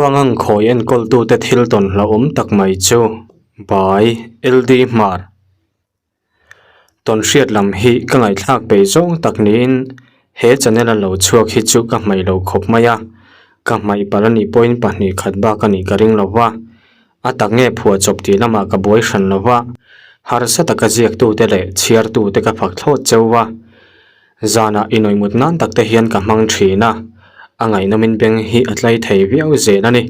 Pangang khawi enkawltute thil tawn hlauhawm tak mai chu By LD Hmar. Tawnhriat lam hi ka ngaihthlak peih zawng tak niin he channel a lo chhuak hi chu ka hmaih lo khawp mai a, ka hmaih palh a nih pawhin pahnih khat bak a nih ka ring lo va, a tak nge phuah chawp tih lamah ka buai hran lo va, harsa taka ziaktute leh chhiartute ka fak thlawt cheu va. Zanah inawihmut nan tak te hian ka hmang thin a, a ngaihnawmin beng hi a tlai thei viau zel a ni.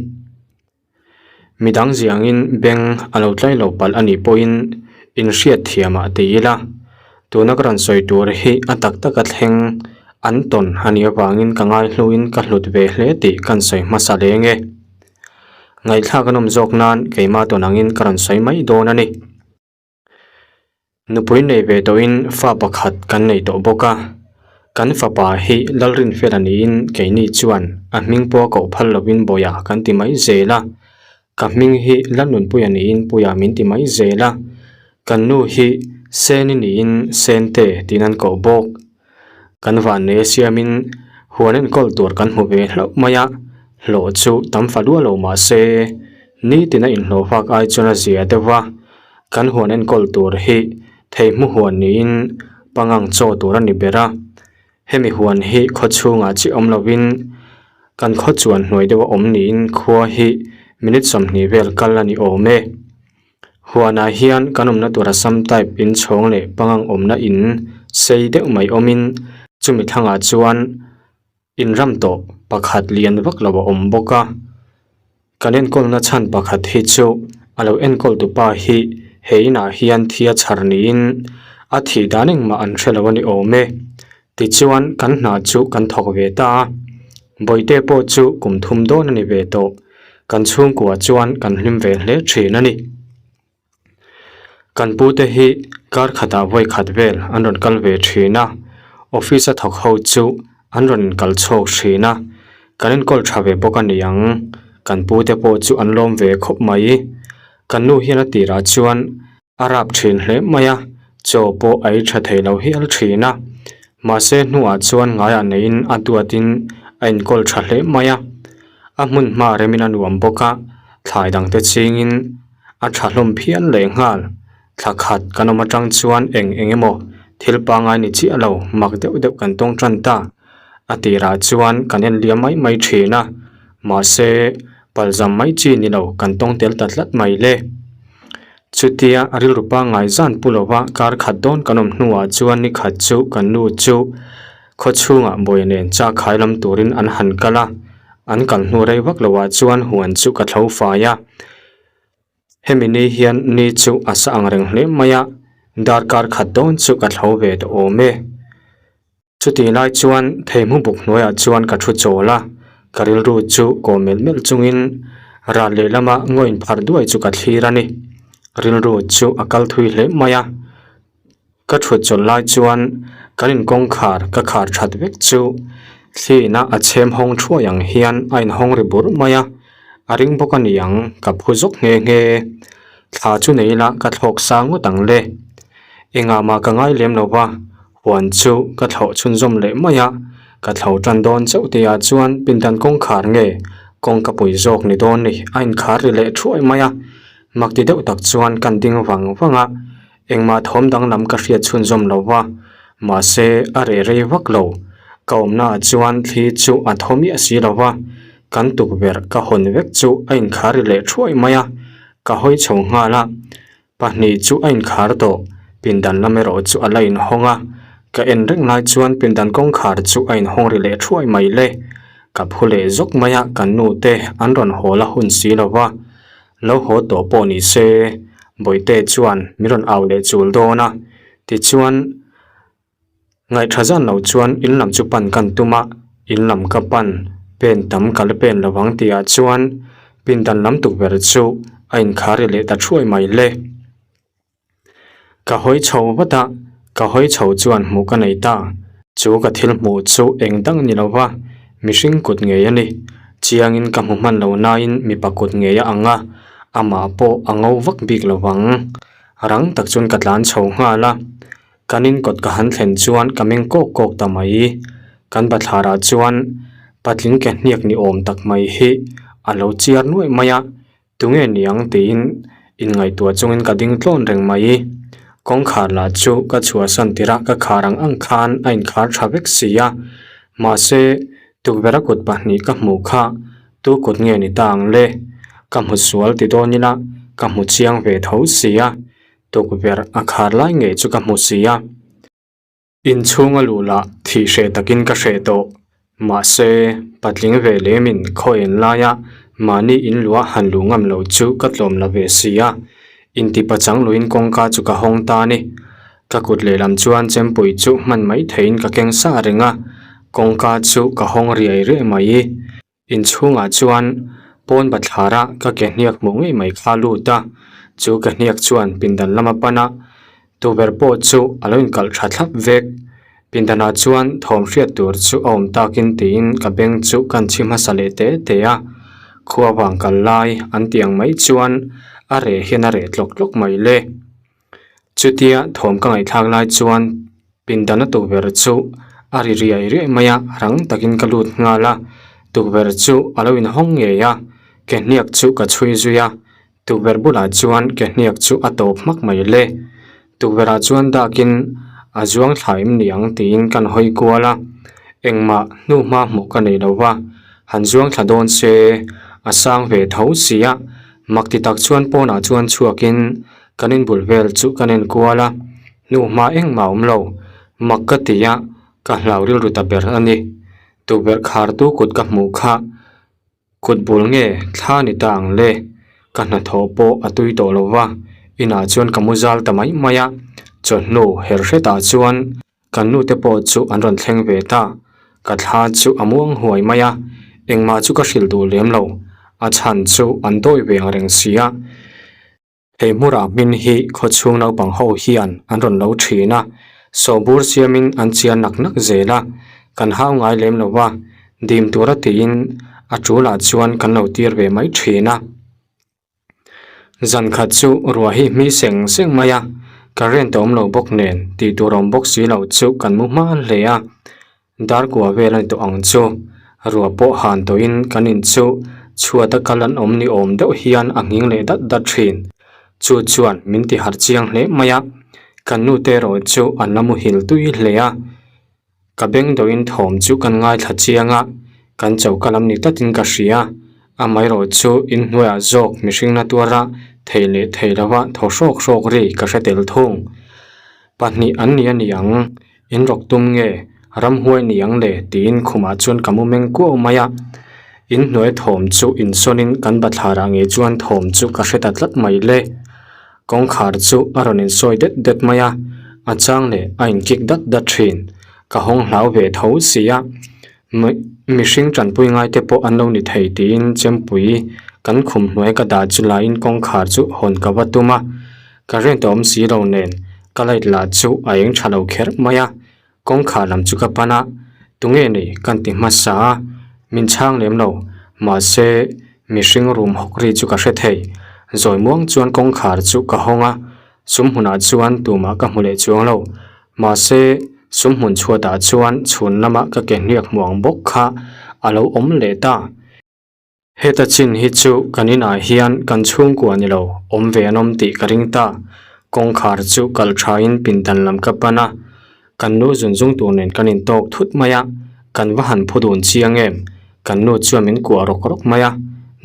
Midang ziangin beng a lo tlai lo palh a nih pawhin inhriat thiamah ti ila, tuna ka rawn sawi tur hi a tak taka thleng an tawn a nih avangin ka ngaihluin ka hlut ve hle tih kan sawi hmasa leng e. Ngaihthlak a nawm zawk nan keimah tawn angin ka rawn sawi mai dawn a ni. Nupui nei ve tawhin fa pakhat kan nei tawh bawk a, kan fapa hi Lalrinfela niin keini chuan a hming pawh a koh phal lovin Bawia kan ti mai zel a, ka hming hi Lalnunpuia niin Puia min ti mai zel a, kan nu hi Seni niin Sente tiin an koh bawk. Kan vannei a siamin huan enkawl tur kan hmu ve hlauh mai a, hlawh chu tam fa luah lo mah se nitin a inhlawh vak ai chuan a zia deuh va, kan huan enkawl tur hi theihmu huan niin pangang chaw tur a ni ber a, hemi huan hi khaw chhungah chiah awm lovin kan khaw chuan hnuai deuh a awm niin khua hi minute 20 vel kal a ni awm e. Huanah hian kan awmna tura sam type inchhawng leh pangang awmna in sei deuh mai awmin chumi thlangah chuan inram tawh pakhat lian vak lo a awm bawk a. Kan enkawlna chhan pakhat hi chu a lo enkawl tupa hi he inah hian thi a chhar niin a thih dan engmah an hre lo a ni awm e. Tichuan kan hna chu kan thawk ve ta a, Bawihte pawh chu kum thum dawn a ni ve tawh. Kan chhungkua chuan kan hlim ve hle thin a ni. Kan pute hi kar khatah vawi khat vel an rawn kal ve thin a, office a thawk ho chu an rawn inkal chhuak thin a, kan enkawl tha ve bawk a ni ang. Kan pute pawh chu an lawm ve khawp mai. Kan nu hian a tirah chuan a rap thin hle mai a, chaw pawh a ei tha thei lo hial thin a. Mahse hnuah chuan ngaiah neiin a duatin a inkawl tha hle mai a. A hmun hma remin a nuam bawk a, thlai dangte chingin a tha hlawm phian leh nghal. Thla khat kan awm atang chuan eng eng emaw thil pangngai ni chiah lo mak deuh deuh kan tawng tan ta. A tirah chuan kan en liam mai mai thin a, mahse palzam mai chi ni lo kan tawng tel ta tlat mai le. Chutia a rilru pangngai zan pu lova kar khat dawn kan awm hnuah chuan ni khat chu kan nu chu Khaw chhungah Bawia nen chak khai lam turin an han kal a, an kal hnu rei vak loah chuan huan chu ka thlo fai a. Hemi ni hian ni chu a sa ang reng hle mai a, darkar khat dawn chu ka thlo ve tawh awm e. Chutih lai chuan theihmu buk hnuaiah chuan ka thu chawl a, ka rilru chu kaw melh melh chungin ral lehlama ngaw inpharh duai chu ka thlir a ni. Rilru chu a kal thui hle mai a. Ka thut chawlh lai chuan kan inkawngkhar ka khar that vek chu thliina a chhem hawng thuai ang hian a inhawng ri burh mai a, a ring bawk a ni ang ka phu zawk nghe nghe. Thla chu nei ila ka thlawk sang ngawt ang le. Engah mah ka ngai lem lo va, huan chu ka thlawh chhunzawm leh mai a, ka thlo tan dawn chauh tihah chuan pindan kawngkhar nge kawngka pui zawk ni dawn ni a inkhar ri leh thuai mai a, makti deuh tak chuan kan ding vang vang a. Engmah thawm danglam ka hriat chhunzawm lo va, mahse a reh rei vak lo. Ka awmnaah chuan thli chu a thaw miah si lo va, kan tukverh ka hawn vek chu a inkhar ri leh thuai mai a, ka hawi chho nghal a. Pahnih chu a inkhar tawh, pindan lam erawh chu a la inhawng a, ka en reng lai chuan pindan kawngkhar chu a inhawng ri leh thuai mai le. Ka phu leh zawk mai a, kan nute an rawn haw la hun si lo va. Lo haw tawh pawh ni se, Bawihte chuan min rawn au leh chul dawn a, tichuan ngaihṭha zan lo chuan in lam chu pan kan tum a, in lam ka pan pen tam ka la pen lo ang tihah chuan pindan lam tukverh chu a inkhar ri leh ta thuai mai le. Ka hawi chho vat a, ka hawi chho chuan hmuh ka nei ta. Chu ka thil hmuh chu eng dang ni lo va, mihring kut ngei a ni. Chiangin ka hmu hman lo nain mipa kut ngei a ang a, amah pawh a ngo vak bik lo vang. Rang tak chuan ka tlan chho nghal a, kan in kawt ka han thlen chuan ka meng kawk kawk ta mai. Kan bathlarah chuan patling ke hniak ni awm tak mai hi. A lo chiar nuaih mai a, tunge niang tiin inngaihtuah chungin ka ding tlawn reng mai. Kawngkhar lah chu ka chhuahsan tirh a, ka khar ang ang khan a inkhar tha vek si a. Mahse, tukverh a kut pahnih ka hmuh kha tu kut nge ni ta ang le? Ka hmu sual ti dawn ila ka hmu chiang ve tho si a, tukverh a khar lai ngei chu ka hmu si a. Inchhung a luh lah thih hreh takin ka hreh tawh. Mahse, patling ve lemin khaw en laia mahni in luah han luh ngam lo chu ka tlawm la ve si a. Inti pachang luin kawngka chu ka hawng ta a ni. Ka kut lehlam chuan chempui chu hman mai theiin ka keng sa reng a, kawngka chu ka hawng riai riai mai. Inchhungah chuan pawn bathlara ka ke hniak hmuh ngei mai kha a lut a, chu ke hniak chuan pindan lama pan a, tukverh pawh chu a lo inkalh tha thlap vek. Pindanah chuan thawm hriat tur chu a awm takin tiin ka beng chu kan chhi hmasa leh te te a, khua vang kal lai an tih ang mai chuan a reh hian a reh tlawk tlawk mai le. Chutia thawm ka ngaihthlak lai chuan pindana tukverh chu a ri riai riai mai a, rang takin ka lut nghal a, tukverh chu a lo inhawng ngei a, ke hniak chu ka chhui zui a, tukverh bulah chuan ke hniak chu a tawp hmak mai le. Tukverh ah chuan dakin a zuang thla em ni ang tiin kan hawi kual a, engmah hnuhma hmuh ka nei lo va, han zuang thla dawn se a sang ve tho si a, mak ti tak chuan pawnah chuan chhuakin Kan inbul vel chu kan en kual a, hnuhma engmah a awm lo, mak ka ti a, ka hlau rilru ta ber a ni. Tukverh khartu kut ka hmuh kha kut bul nge thla ni ta ang le, ka hnathawh pawh a tui tawh lo va, inah chuan ka mu zal ta mai mai a, chawhnu her hretah chuan Kan nute pawh chu an rawn thleng ve ta. Ka thla chu a muang huai mai a, engmah chu ka hrilh duh lem lo. A chhan chu an dawi ve ang reng si a. Hei hmurah hmin hi khawchhung naupang ho hian an rawn lo thin a, sawhbur siamin an chiar nak nak zel a, kan hau ngai lem lo va, dim tura tiin a tulah chuan kan lo tir ve mai thin a. Zan khat chu ruah hi hmi seng seng mai a, current a awm lo bawk nen tih tur a awm bawk si lo chu kan mu hma hle a, dar kua vel a ni tawh ang chu. Ruah pawh han tawhin kan in chu chhuat a kal an awm ni awm deuh hian a nghing leh dat dat thin. Chu chuan min ti harh chiang hle mai a, kan nu te erawh chu an la muhil tui hle a. Ka beng deuhin thawm chu kan ngaithla chiang a, kan choka lam ni tlatin ka hria. Amaherawh chu inhnuaiah zawk mihring na tuara thei leh thei lova thaw hrawk hrawk ri ka hre tel thung. Pahnih an ni a ni ang, in rawk tum nge ramhuai ni ang le tiin khumah chuan ka mu meng kuau mai a. Inhnuai thawm chu insawnin kan bathlarah ngei chuan thawm chu ka hre ta tlat mai le. Kawngkhar chu a rawn insawi det det mai a, a chang leh a inkik dat dat thin. Ka hawng hlau ve tho si a, mihring tanpui ngai te pawh an lo ni thei tiin chempui kan khum hnuai ka dah chu laiin kawngkhar chu hawn ka va tum a, current a awm si lo nen ka light lah chu a eng tha lo kher mai a. Kawngkhar lam chu ka pan a, tunge ni kan ti hmasa a, min chhang lem lo, mahse mihring room hawk ri chu ka hre thei. Zawi muang chuan kawngkhar chu ka hawng a, sum hmunah chuan tumah ka hmu leh chuang lo, mahse sum hmun chhuatah chuan chhun lama ka ke hniak hmu ang bawk kha a lo awm leh ta. Heta chin hi chu kan inah hian kan chhungkua ni lo, awm ve an awm tih ka ring ta. Kawngkhar chu kal thain pindan lam ka pan a, kan nu zun zung tur nen kan intawk thut mai a, kan va han phu dun chiang em? Kan nu chuan min kuah rawk rawk mai a,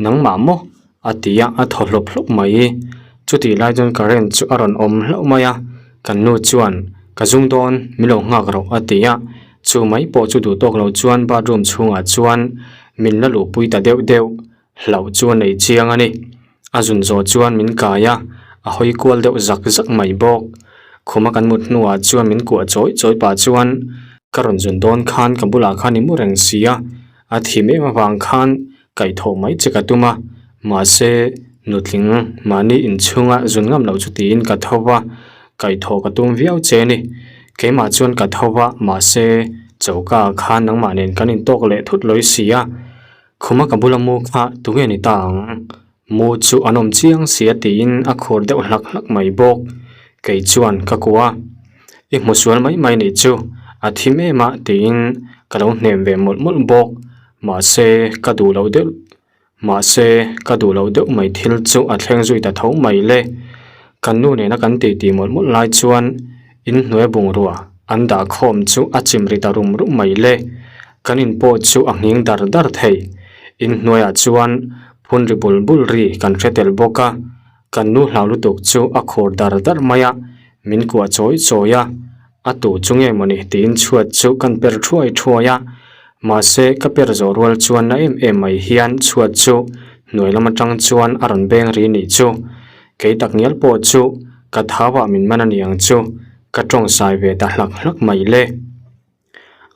Nangmah maw? a ti a, a thaw hlawp hlawp mai. Chutih lai chuan current chu a rawn awm hlauh mai a, kan nu chuan, Ka zung dawn, min lo nghak rawh a ti a. Chu mai pawh chu duh tawk lo chuan bathroom chhungah chuan min la luhpui ta deuh deuh, hlauh chu a nei chiang a ni. A zun zawh chuan min kai a, a hawi kual deuh zak zak mai bawk. Khuma kan mut hnuah chuan min kuah chawi chawi pah chuan ka rawn zun dawn khan ka bulah khan i mu reng si a, a thim em avang khan kaihthawh mai che ka tum a, mahse nutling mahni inchhunga zun ngam loh chu tiin ka tho va, kaihthawh ka tum viau che ni. Keimah chuan ka tho va, mahse choka ah khan nangmah nen kan intawk leh thut lawi si a, khuma ka bula mu kha tunge ni ta ang? Mu chu an awm chiang si a tiin a khur deuh hlak hlak mai bawk. Kei chuan ka kuah a, I hmu sual mai mai nih chu a thim em a tiin ka lo hnem ve mawlh mawlh bawk. Mahse, ka duh loh deuh. Mahse, ka duh loh deuh mai thil chu a thleng zui ta tho mai le. Kan nu nena kan titi mawlh mawlh lai chuan inhnuai bungrua an dah khawm chu a chim ri ta rum rum mai le. Kan in pawh chu a nghing dar dar thei. Inhnuaiah chuan phun ri bul bul ri kan hre tel bawk a. Kan nu hlau lutuk chu a khur dar dar mai a, min kuah chawi chawi a. A tu chu nge mawni tiin chhuat chu kan per thuai thuai a, mahse ka per zawh rual chuan na em em mai hian chhuat chu hnuai lam atang chuan a rawn beng ri nih chu. Kei tak ngial pawh chu ka thau ah min man a ni ang chu, ka tawng sai ve ta hlak hlak mai le.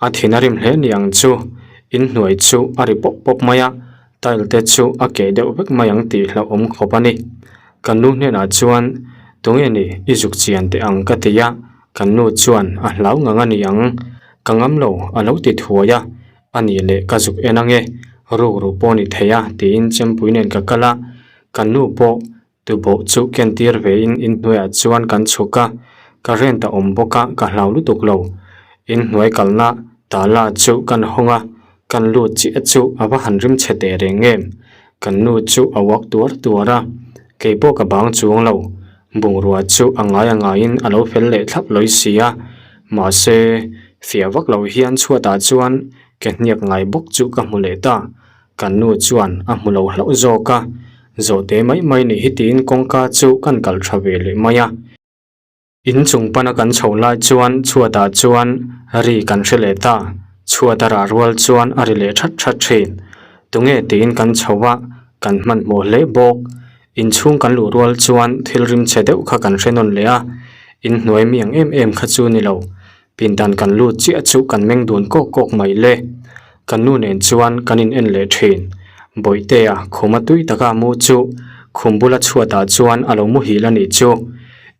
A thin a rim hle ni ang chu, in hnuai chu a ri pawp pawp mai a, tile te chu a keh deuh vek mai ang tih hlauhawm khawp a ni. Kan nu hnenah chuan, Tunge ni i zuk chian teh ang ka ti a, kan nu chuan a hlau ngang a ni ang, ka ngam lo a lo ti thuai a, a nih leh ka zuk en ange, rukru pawh ni thei a tiin chempui nen ka kal a, kan nu pawh Tubawh chu kentir vein inhnuaiah chuan kan chhuk a, ka rent a awm bawk a, ka hlau lutuk lo. Inhnuai kalna tala chu kan hawng a, kan lut chiah chu a va han rim chhe teh reng em? Kan nu chu a uak tuar tuar a, kei pawh ka bang chuang lo. Bungrua chu a ngai a ngaiin a lo fel leh thlap lawi si a, mahse fiah vak lo hian chhuatah chuan ke hniak ngai bawk chu ka hmu leh ta. Kan nu chuan a hmu lo hlauh zawk a, zawhte mai mai nih hi tiin kawngka chu kan kal tha ve leh mai a. In chung pana kan chho lai chuan chhuatah chuan ri kan hre leh ta, chhuat a rah rual chuan a ri leh that that thin. Tunge tiin kan chho a, kan hmanhmawh hle bawk. Inchhung kan luh rual chuan thil rim chhe deuh kha kan hre nawn leh a, inhnuai mi ang em em kha chu ni lo. Pindan kan lut chiah chu kan meng dun kawk kawk mai le. Kan nu nen chuan kan in en leh thin. Bawihtea khuma tui taka mu chu khum bula chhuatah chuan a lo muhil a nih chu.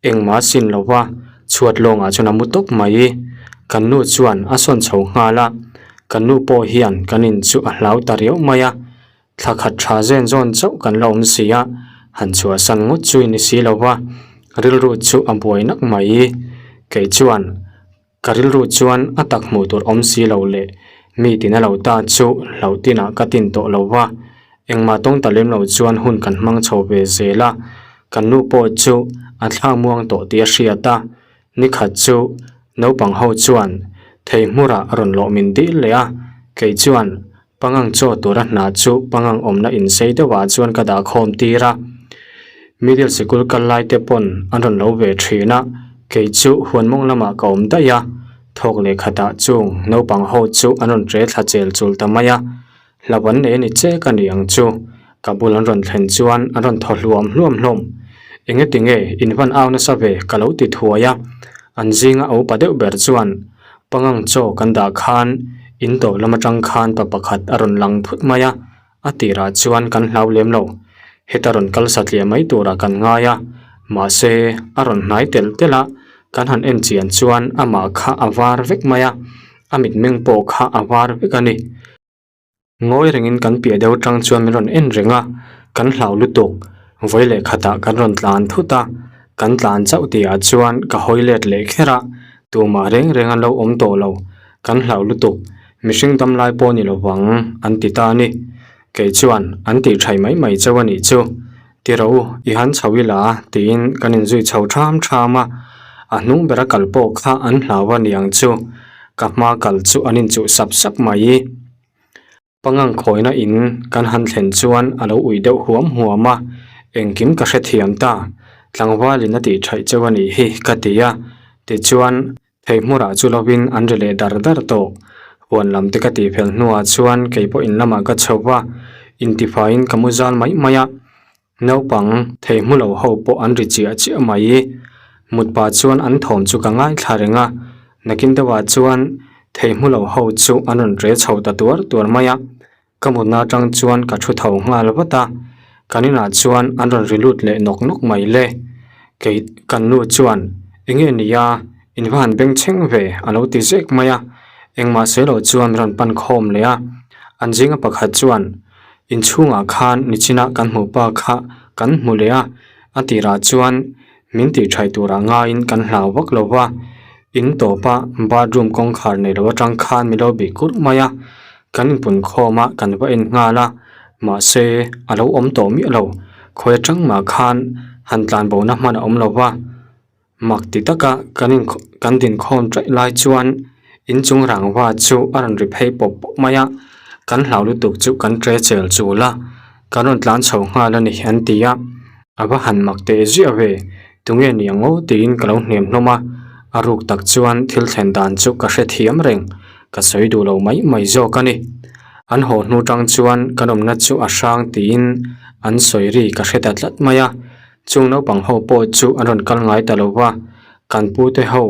Engmah sin lova chhuat lawngah chuan a mu tawp mai. Kan nu chuan a sawn chho nghal a. Kan nu pawh hian kan in chu a hlau ta riau mai a. Thla khat tha zen zawn chauh kan la awm si a, han chhuahsan ngawt chu i ni si lo va, rilru chu a buai nak mai. Kei chuan ka rilru chuan a tak hmuh tur awm si lo leh mi tina lo ta chu hlauh tinah ka tin tawh lo va, engmah tawng ta lem lo chuan hun kan hmang chho ve zel a, kan nu pawh chu a thla muang tawh tih a hriat a, Nikhat chu naupang ho chuan thei hmurah a rawn lawh min dil leh a, kei chuan pangang chaw tura hna chu pangang awmna insei deuhah chuan ka dah khawm tir a. Middle sikul kal lai te pawn an rawn lo ve thin a, kei chu huan mawng lamah ka awm daih a, thawk leh khatah chung naupang ho chu an rawn tre thla chel chul ta mai a, Hlauh an nei a ni che ka ni ang chu. Ka bul an rawn thlen chuan an rawn thaw hluam hluam hlawm. Enge tinge in van au nasa ve ka lo ti thuai a. An zinga a upa deuh ber chuan pangang chaw kan dah khan in tawp lam atang khan pa pakhat a rawn lang phut mai a, a tirah chuan kan hlau lem lo. Heta rawn kal satliah mai turah kan ngai a, mahse a rawn hnai telh telh a, kan han en chian chuan amah kha a var vek mai a, a mitmeng pawh kha a var vek a ni. Ngawi rengin kan piah deuh atang chuan min rawn en reng a, kan hlau lutuk. Vawi leh khatah kan rawn tlan thut a, kan tlan chauh tihah chuan ka hawi let leh kher a, tumah reng reng an lo awm tawh lo. Kan hlau lutuk, mihring dam lai pawh ni lovang an ti ta a ni. Kei chuan an tih thai mai mai chauh a nih chu. Ti rawh u, i han chho ila tiin kan inzui chho ṭham ṭham a, a hnung bera kal pawh kha an hlau a ni ang chu, ka hma kal chu an inchuh sap sap mai. Pangang khawina in kan han thlen chuan a lo ui deuh huam huam a, engkim ka hrethiam ta, tlangvalin a tih ṭhaih cheu a nih hi ka ti a, tichuan Thei hmurah chu lovin an ri leh dar dar tawh. Huan lam te ka tih fel hnuah chuan kei pawh in lamah ka chho va, intifaiin ka mu zal mai mai a. Naupang thei hmu lo ho pawh an ri chiah chiah mai. Mut pah chuan an thawm chu ka ngaithla reng a, nakin deuhah chuan thei hmu lo ho chu an rawn re chho ta tuar tuar mai a. Ka mutna atang chuan ka thu tho nghal vat a, kan inah chuan an rawn ri lut leh nawk nawk mai le. Kei kan nu chuan enge nia in va han beng chheng ve a lo ti zek mai a, engmah sawi loh chuan min rawn pan khawm leh a. An zinga pakhat chuan inchhungah khan nichina kan hmuh pa kha kan hmu leh a, a tirah chuan min tih thaih turah ngaiin kan hlau vak lo va, in tawpa bathroom kawngkhar nei lo atang khan min lo bih kurh mai a. Kan inpun khawm a, kan va en nghal a. Mahse, a lo awm tawh miah lo. Khawi atang mah khan han tlan bona hman a awm lo va. Mak ti taka kan in kan dinkhawm ṭaih lai chuan inchung rangva chu a rawn ri phei pawp pawp mai a, kan hlau lutuk chu kan ṭe chel chul a, kan rawn tlan chho nghal a ni an ti a, a va han mak teh ziah ve, tunge ni ang aw tiin ka lo hnem hlawm a, a ruk tak chuan thil thlen dan chu ka hrethiam reng, ka sawi duh lo mai mai zawk a ni. An haw hnu ṭang chuan kan awmna chu a hrang tiin an sawi ri ka hre ta tlat mai a. Chung naupang ho pawh chu an rawn kal ngai ta lo va, kan pute ho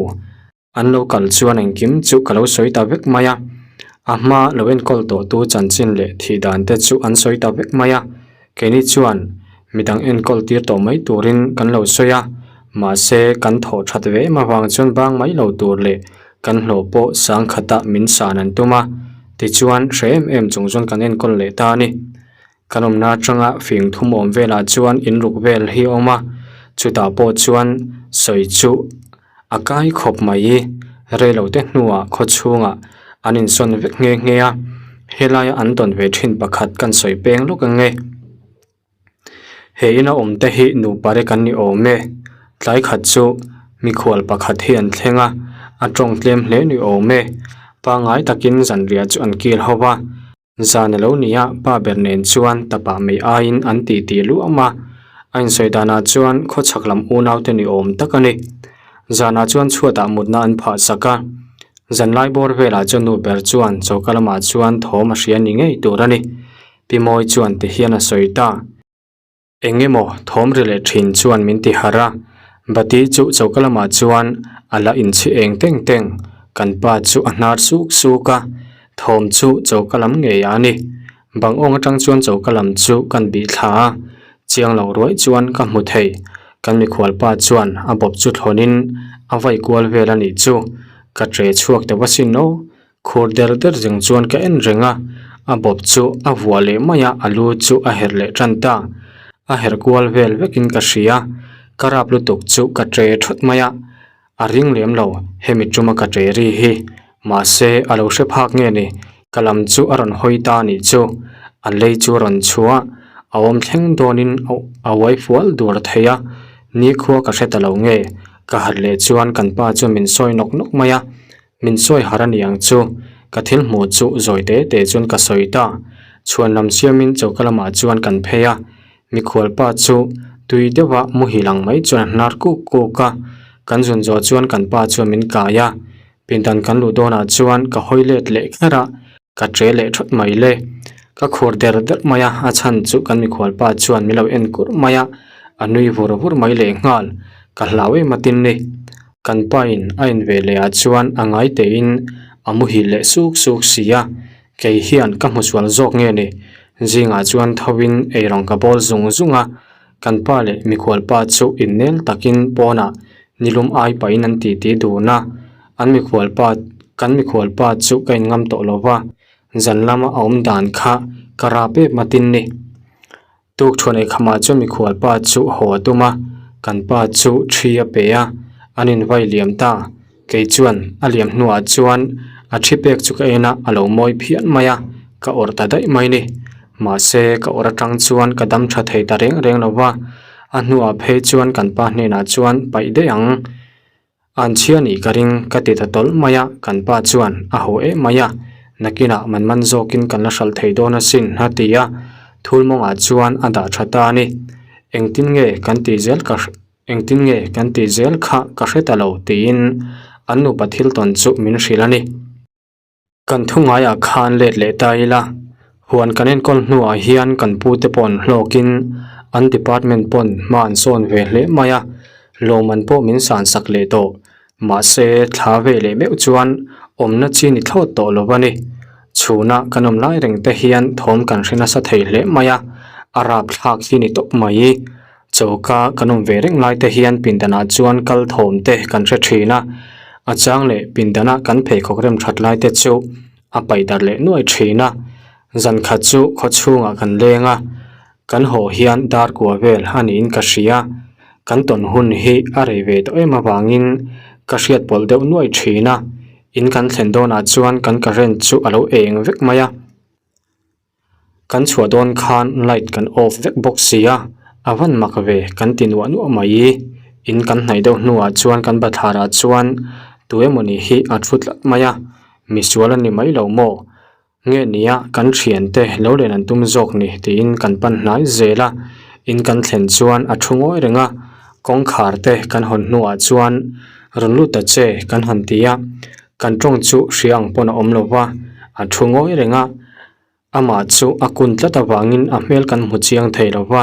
an lo kal chuan engkim chu ka lo sawi ta vek mai a. A hma lo enkawl tawhtu chanchin leh thih dan te chu an sawi ta vek mai a. Keini chuan midang enkawl tir tawh mai turin kan lo sawi a, mahse kan thawh that ve em avang chuan bang mai lo tur leh kan hlawh pawh sang khata min san an tum a, tichuan hre em em chung chuan kan enkawl leh ta a ni. Kan awmna atanga fing thum awm velah chuan in ruk vel hi a awm a, chutah pawh chuan sawi chu a kai khawp mai. Reilo te hnuah khaw chhungah an insawn vek nghe nghe a, helaia an tawn ve thin pakhat kan sawi peng lawk ang e. He ina awm te hi nupa rek an ni awm e, tlai khat chu mikhual pakhat hi an thleng a, a tawng tlem hle ni awm e, pangngai takin zanriah chu an kil ho va. Zan a lo ni a, pa ber nen chuan tapah mai aiin an titi luam a, a insawi danah chuan khawchhak lam unaute ni awm tak a ni. Zanah chuan chhuatah mutna an phah sak a, zanlai bawr velah chuan nu ber chuan choka lamah chuan thawm a hria ni ngei tur a ni. Pi Mawi chuan ti hian a sawi ta. Eng emaw thawm ri leh thin chuan min ti harh a, Bati chu choka lamah chuan a la inchhi eng teng teng, kan pa chu a hnar suk suk a, thawm chu choka lam ngei a ni. Bang awng atang chuan choka lam chu kan bih thla a, chiang lo ruai chuan ka hmu thei, kan mikhual pa chuan a bawp chu thlawnin a vai kual vel a nih chu, ka tre chhuak deuh asin aw, Khur der der zeng chuan ka en reng a, a bawp chu a vuah leh mai a, a lu chu a herh leh tan ta. A herh kual vel vekin ka hria, ka rap lutuk chu ka tre thawt mai a, a ring lem lo hemi tuma ka tre ri hi. Mahse a lo hre phak nge ni, ka lam chu a rawn hawi ta anih chu, a lei chu a rawn chhuah, a awm thleng dawnin a uai fual dur thei a, nikhua ka hre ta lo nge, ka harh leh chuan kan pa chuan min sawi nawk nawk mai a, Min sawi har a ni ang chu, ka thil hmuh chu zawi te te chuan ka sawi ta. Chhuan lam siamin choka lamah chuan kan phei a, mikhual pa chu tui deuha muhil ang mai chuan a hnar kuk kuk a. Kan zun zawh chuan kan pa chuan min kai a, pindan kan luh dawnah chuan ka hawi let leh kher a, ka ṭe leh ṭhawt mai le. Ka khur der der mai a, a chhan chu kan mikhual pa chuan min lo en kur mai a, a nui vur vur mai lehnghal, ka hlau em atin ni. Kan pain a en ve leh ah chuan a ngai tein a muhil leh suk suk si a, kei hian ka hmu sual zawk nge ni? Zingah chuan tho in eirawng ka bawl zung zung a, kan pa leh mikhual pa chu innel takin pawnah nilum ai pahin an titi dun a, an mikhual pa kan mikhual pa chu ka inngam tawh lo va, zan lama a awm dan kha ka rap em atin ni. Tuk thuan ei khamah chuan mikhual pa chu haw a tum a, kan pa chu thi a pe a, an invai liam ta. Kei chuan a liam hnuah chuan a thi pek chu ka en a, a lo mawi phian mai a, ka awrh ta daih mai ni. Mahse, ka awrh atang chuan ka dam tha thei ta reng reng lo va, a hnuah phei chuan kan pa hnenah chuan paih daih ang. An chhia nih ka ring ka ti ta tawlh mai a, kan pa chuan a haw em mai a, nakinah man man zawkin kan la hralh thei dawn asin a ti a, thul mawngah chuan a dah tha ta a ni. Engtin nge kan tih zel ka engtin nge kan tih zel kha ka hre ta lo tiin an nupa thil tawn chu min hrilh a ni. Kan thu ngaiah khan let leh ta ila, huan kan enkawl hnuah hian kan pute pawh an hlawkin an department pawn hma an sawn ve hle mai a, lawmman pawh min san sak leh tawh. Mahse, thla ve leh meuh chuan awmna chi ni thlawt tawh lo a ni. Chhuna kan awm lai reng te hian thawm kan hre nasa thei hle mai a, a rapthlak hi ni tawp mai. Choka kan awm ve reng lai te hian pindanah chuan kal thawm te kan hre thin a, a chang leh pindana kan pheikhawk rem that lai te chu a paih darh leh nuai thin a. Zan khat chu khaw chhungah kan leng a, kan haw hian dar kua vel a niin ka hria. Kan tawn hun hi a rei ve tawh em avangin ka hriat pawlh deuh nuai thin a, in kan thlen dawnah chuan kan current chu a lo eng vek mai a. Kan chhuah dawn khan light kan off vek bawk si a, a van mak ve kan ti nuah nuah mai. In kan hnaih deuh hnuah chuan kan bathlar ah chuan tu emawni hi a thu tlat mai a, misual a ni mai lo maw? Nge nia kan thiante lo len an tum zawk ni tiin kan pan hnai zel a, in kan thlen chuan a thu ngawi reng a, kawngkhar te kan hawn hnuah chuan rawn lut ta che kan han ti a, kan tawng chu hria ang pawn a awm lo va, a thu ngawi reng a. Amah chu a kun tlat avangin a hmel kan hmu chiang thei lo va,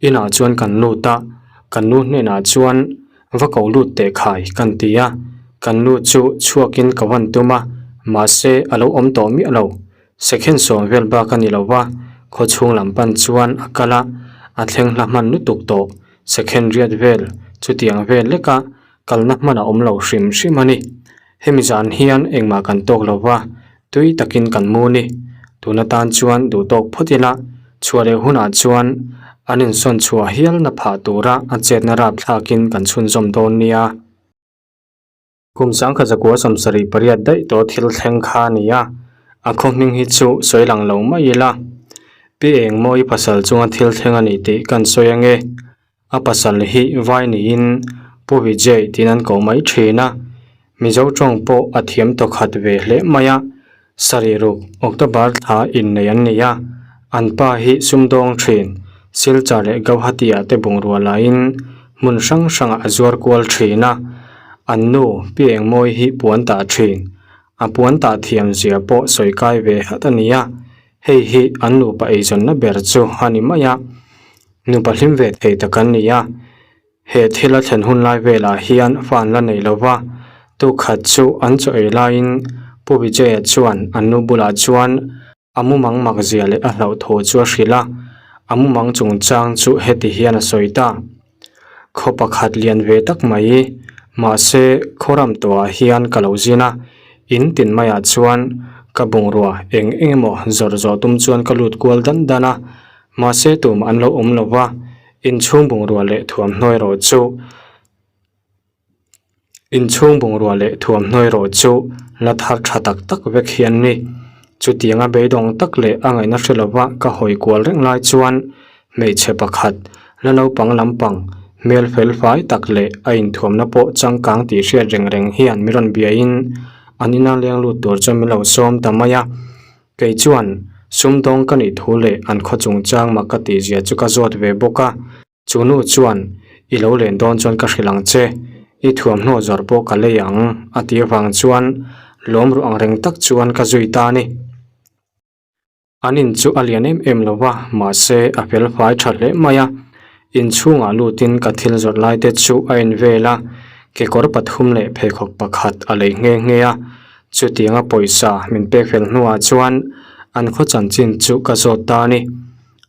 inah chuan kan lut a, kan nu hnenah chuan va ko lut teh khai kan ti a, kan nu chu chhuakin ka van tum a, mahse a lo awm tawh miah lo. Second sawm vel bak a ni lo va, khaw chhung lam pan chuan a kal a, a thleng hla hman lutuk tawh. Second riat vel chutiang vel leka kalna hman a awm lo hrim hrim a ni. Hemi zan hian engmah kan tawk lo va, tui takin kan mu ni. Tun atan chuan duh tawk phawt ila, chhuah leh hunah chuan an insawn chhuah hialna phah tura a chetna rap thlakin kan chhunzawm dawn nia. Kum sangkhat zakua 78 daih tawh thil thleng kha a ni a, a khaw hming hi chu sawi lang lo mai ila. Pi Engmawi pasal chunga thil thleng a ni tih kan sawi ange. A pasal hi vai niin Pu Vijay tiin an koh mai thin a, Mizo tawng pawh a thiam tawkhat ve hle mai a, sarih ruk October thla innei an ni a, an pa hi sumdawng thin, Silchar leh Gauhati ah te bungrua laiin hmun hrang hrangah a zuar kual thin a, an nu Pi Engmawi hi puan tah thin, a puan tah thiam zia pawh sawi kai ve hat a ni a, hei hi an nupa eizawnna ber chu a ni mai a. Nupa hlim ve thei tak an ni a, he thil a thlen hun lai velah hian fa an la nei lo va, tukhat chu an chaw ei laiin Pu Vijaya chuan an nu bulah chuan a mumang mak zia leh a hlauh thu chu a hrilh a, a mumang chungchang chu heti hian a sawi ta. Khaw pakhat lian ve tak mai, mahse khaw ram tawhah hian ka lo zin a, in tin maiah chuan ka bungrua eng eng emaw zawrh zawh tum chuan ka lut kual dan dan a, Mahse tumah an lo awm lo va, inchhung bungrua leh thuamhnaw erawh chu inchhung bungrua leh thuamhnaw erawh chu la thar tha tak tak vek hi an ni. Chutianga beidawng tak leh a ngaihna hre lova ka hawi kual reng lai chuan hmeichhe pakhat la naupang lampang hmel fel fai tak leh a inthuamna pawh changkang tih hriat reng reng hian min rawn biain an ina leng lut tur chuan min lo sawm ta mai a. Kei chuan sumdawng ka nih thu leh an khaw chungchang mak ka tih zia chu ka zawt ve bawk a. Chu nu chuan, I lo len dawn chuan ka hrilh ang che, i thuamhnaw zawrh pawh ka lei ang, a tih avang chuan lawm ruh ang reng tak chuan ka zui ta a ni. An in chu a lian em em lo va, mahse a fel fai tha hle mai a. Inchhungah lutin ka thil zawrh lai te chu a en vel a, kekawr pathum leh pheikhawk pakhat a lei nghe nghe a. Chutianga pawisa min pek fel hnuah chuan an khaw chanchin chu ka zawt ta a ni.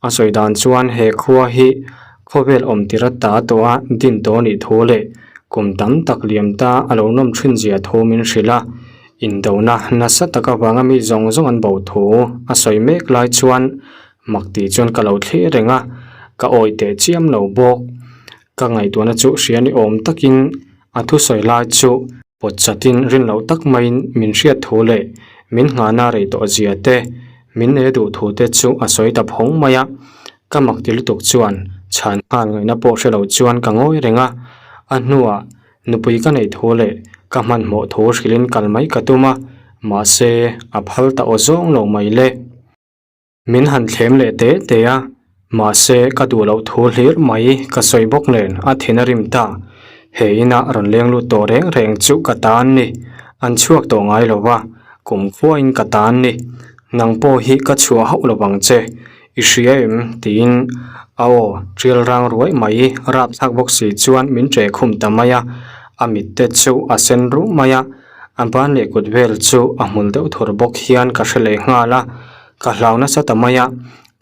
A sawi dan chuan he khua hi khawvel awm tir a ta tawh a din tawh a nih thu leh kum tam tak liam ta a lo nawm thin zia thu min hrilh a. Indona nasa tak avanga mi zawng zawng an bo thu a sawi mek lai chuan mak tih chuan ka lo thlir reng a, ka awih teh chiam lo bawk. Ka ngaihtuahna chu hria ni awm takin a thusawi lai chu Pawt chatin rin loh tak maiin min hriat thu leh min nghahna rei tawh zia te, min nei duh thu te chu a sawi ta phawng mai a. Ka mak ti lutuk chuan chhan nghal ngaihna pawh hre lo chuan ka ngawi reng a. A hnuah nupui ka neih thu leh ka hmanhmawh thu hrilhin kal mai ka tum a, mahse a phal ta aw zawng lo mai le. Min han thlem leh te te a, mahse ka duh loh thu hlir mai ka sawi bawk nen a thin a rim ta. He ina rawn leng lut tawh reng reng chu ka ta an ni, an chhuak tawh ngai lo va, kum khuain ka ta an ni. Nang pawh hi ka chhuah hauh lo vang che, i hria em? tiin a aw tial rang ruai mai rapthlak bawk si chuan min ṭe khum ta mai a, a mit te chu a sen ruh mai a, a ban leh kut vel chu a hmul deuh thur bawk hian ka hre leh nghal a. Ka hlau nasa ta mai a,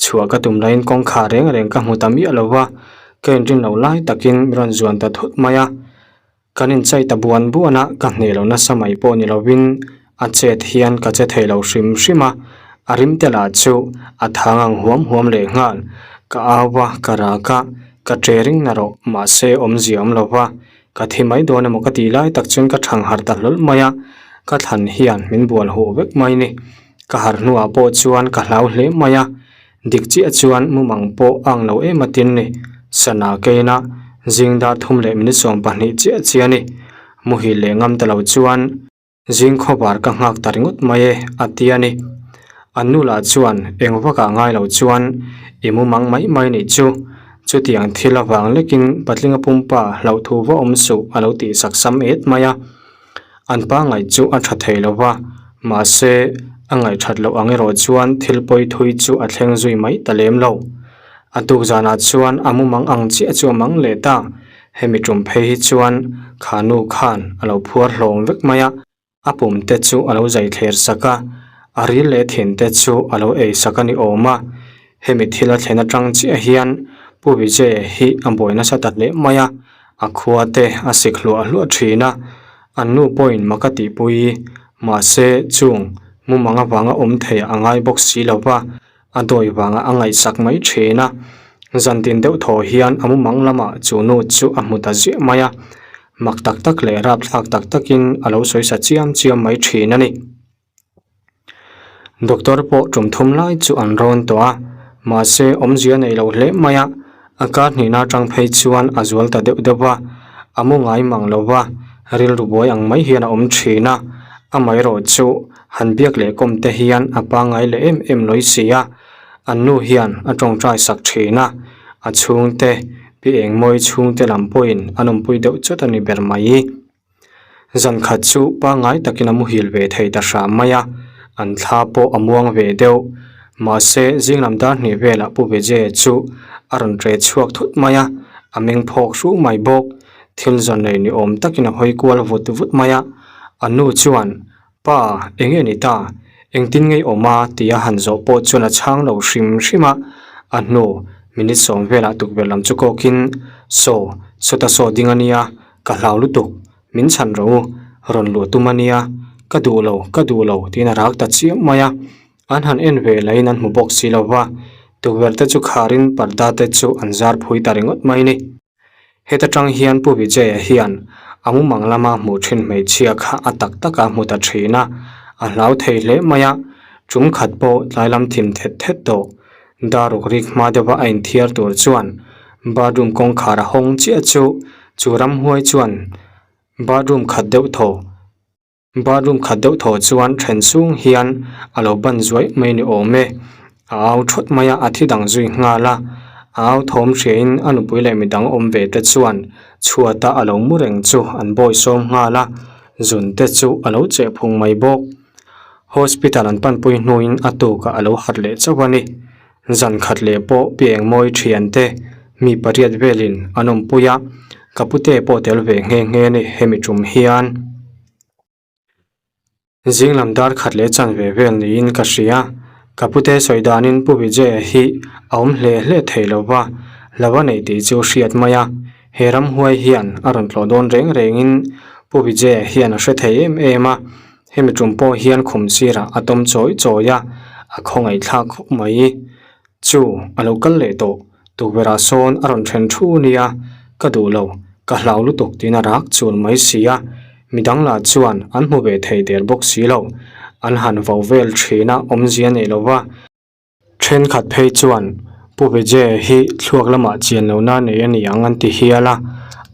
chhuah ka tum laiin kawngkhar reng reng ka hmu ta miah lo va, ka inrin loh lai takin min rawn zuan ta thut mai a. Kan inchai ta buan buan a, ka hneh lo nasa mai pawh ni lovin a chet hian ka che thei lo hrim hrim a, a rim te lah chu a thang ang huam huam leh nghal. Ka au va, ka rak a, ka ṭe ring na rawh, mahse awmzia awm lo va, ka thi mai dawn emaw ka tih lai tak chuan ka thang harh ta hlawl mai a, ka thlan hian min bual huh vek mai ni. Ka harh hnuah pawh chuan ka hlau hle mai a, Dik chiah chuan mumang pawh a ang lo em atin ni. Sana keina zing dar thum leh minute 20 chiah chiah a ni. Muhil leh ngam ta lo chuan zing khawvar ka nghak ta ringawt mai e a ti a ni. An nu lah chuan eng vakah ngai lo chuan i mumang mai mai nih chu. Chutiang thil avang lekin patlinga pumpa hlauhthu va awm suh a lo tih sak sam et mai a. An pa ngaih chu a tha thei lo va, mahse a ngaihthat loh ang erawh chuan thil pawi thui chu a thleng zui mai ta lem lo. A tuk zanah chuan a mumang ang chiah chu a mang leh ta, hemi tum phei hi chuan kha nu khan a lo phuar hlawm vek mai a, a pum te chu a lo zai thler sak a, a ril leh thin te chu a lo ei sak a ni awm a. Hemi thil a thlen atang chiah hian Pu Vijaya hi a buai nasa ta hle mai a, a khua te a sik hluah hluah thin a, an nu pawhin mak a tihpui. Mahse, chung mumang avanga awm thei a ngai bawk si lo va, a dawi vangah a ngaihsak mai thin a. Zantin deuh thaw hian a mumang lamah chu nu chu a hmu ta ziah mai a, mak tak tak leh rapthlak tak takin a lo sawi sa chiam chiam mai thin a ni. Doctor pawh tum thum lai chu an rawn tawh a, mahse awmzia nei lo hle mai a, a kar hnihna atang phei chuan a zual ta deuh deuh va, a mu ngai mang lo va, rilru buai ang mai hian a awm thin a, amaherawh chu han biak leh kawm te hian a pangngai leh em em lawi si a, an nu hian a tawngtai sak thin a, a chhungte pi engmawi chhungte lam pawhin an awmpui deuh chawt a ni ber mai. Zan khat chu pangngai takin a muhil ve thei ta hram mai a, an thla pawh a muang ve deuh. Mahse, zing lam dar hnih velah Pu Vijaya chu a rawn ṭe chhuak thut mai a, a meng phawk hru mai bawk. Thil zawn nei ni awm takin a hawi kual vut vut mai a, a nu chuan, Pa, eng nge ni ta? Engtin ngei awm a? tia han zawh pawh chuan a chhang lo hrim hrim a. A hnu, minute sawm velah tukverh lam chu kawkin, Saw, sawta saw ding a nia, ka hlau lutuk, min chhan rawh u, rawn luh tum a nia, ka duh lo, ka duh lo, tiin a rak ta chiam mai a. An han en ve lahin an hmu bawk si lo va, tukverh te chu kharin parda te chu an zar phui ta ringawt mai ni. Heta tang hian Pu Vijaya hian a mumang lama hmuh thin hmeichhia kha a tak taka hmu ta thin a, a hlau thei hle mai a, tum khat pawh tlai lam thim thet thet tawh. Daruk rik hma deuha a inthiar tur chuan bathroom kawngkhar a hawng chiah chu chu ramhuai chuan bathroom khat deuh thaw. Bathroom khat deuh thaw chuan then chung hian a lo ban zuai mai ni awm e. A au thawt mai a, a thi dang zui nghal a. A au thawm hriain a nupui leh midang awm ve te chuan chhuata a lo mu reng chu an bawi sawm nghal a, zun te chu a lo cheh phung mai bawk. Hospital an panpui hnuin a tukah a lo harh leh chauh a ni. Zan khat leh pawh pi engmawi thian te mi pariat velin an awmpui a, ka pute pawh tel ve nghe nghe a ni hemi tum hian. Zing lam dar khat leh chan ve vel niin ka hria, ka pute sawi danin Pu Vijaya hi a awm hle hle thei lo va, lo a nei tih chu hriat mai a, he ramhuai hian a rawn tlawh dawn reng rengin Pu Vijaya hian a hre thei em em a, Hemi tum pawh hian khum sirah a tawm chawi chawi a, a khawngaih thlak khawp mai. Chu, a lo kal leh tawh, tukverhah sawn a rawn then thu nia, ka duh lo, ka hlau lutuk tiin a rak chul mai si a, midang lah chuan an hmu ve thei der bawk si lo, an han vo vel thin a, awmzia nei lo va. Thenkhat phei chuan Pu Vijaya hi thluak lamah chian lohna nei a ni ang an ti hial a,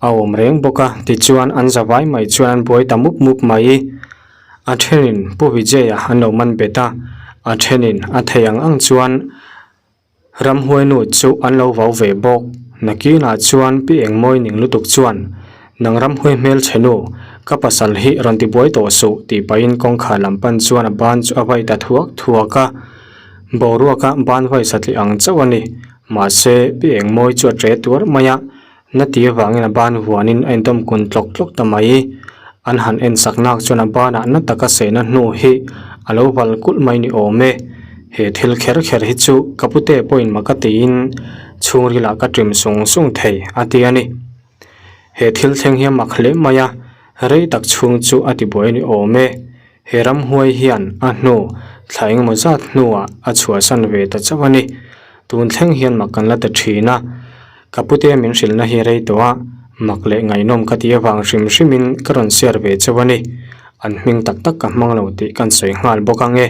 a awm reng bawk a, tichuan an zavai mai chuan an buai ta mup mup mai. A thenin Pu Vijaya an lo man bet a, a thenin a thei ang ang chuan Ramhuainu chu an lo vau ve bawk. Nakinah chuan Pi Engmawi ning lutuk chuan, Nang ramhuai hmelchhe nu, ka pasal hi rawn ti buai tawh suh, tih pahin kawngkhar lam pan chuan a ban chu a vai ta thuak thuak a. Boruaka ban vai satliah ang chauh a ni. Mahse, Pi Engmawi chu a ṭe tuar mai a. Na ti avangin a ban vuanin a indawm kun tlawk tlawk ta mai. An han en sak nak chuan a banah na taka sehna hnu hi a lo val kulh mai ni awm e. He thil kher kher hi chu ka pute pawhin mak a tiin chhungrilah ka ṭim sung sung thei a ti a ni. He thil thleng hi a mak hle mai a, rei tak chhung chu a ti buai ni awm e. He ramhuai hian a hnu thla engemaw zat hnuah a chhuahsan ve ta chauh a ni. Tun thleng hian mak kan la ta thin a, ka pute min hrilhna hi rei tawh a, mak leh ngaihnawm ka tih avang hrim hrimin ka rawn share ve chauh a ni. An hming tak tak ka hmang lo tih kan sawi nghal bawk ang e.